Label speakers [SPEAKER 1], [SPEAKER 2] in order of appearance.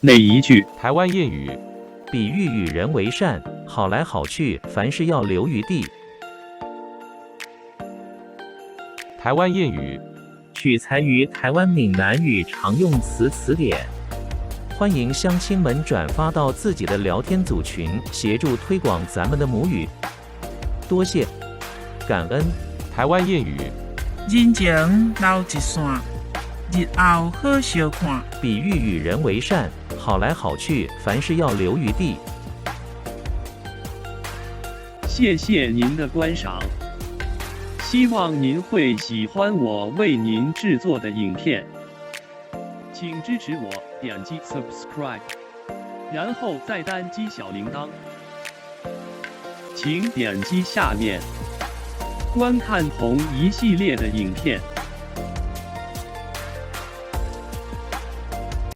[SPEAKER 1] 哪一句？
[SPEAKER 2] 台灣諺語。
[SPEAKER 3] 比喻與人為善，好來好去，凡事要留餘地。
[SPEAKER 2] 台灣諺語。
[SPEAKER 3] 取材於台灣閩南語常用詞詞典。歡迎鄉親們轉發到自己的聊天組群，協助推廣咱們的母語。多謝，感恩。
[SPEAKER 2] 台灣諺語。
[SPEAKER 4] 人情留一線，日後好相看。
[SPEAKER 3] 比喻與人為善，好來好去，凡事要留餘地。
[SPEAKER 1] 謝謝您的觀賞，希望您會喜歡我為您製作的影片，請支持我點擊 subscribe，然後再單擊小鈴鐺。請點擊下面觀看同一系列的影片。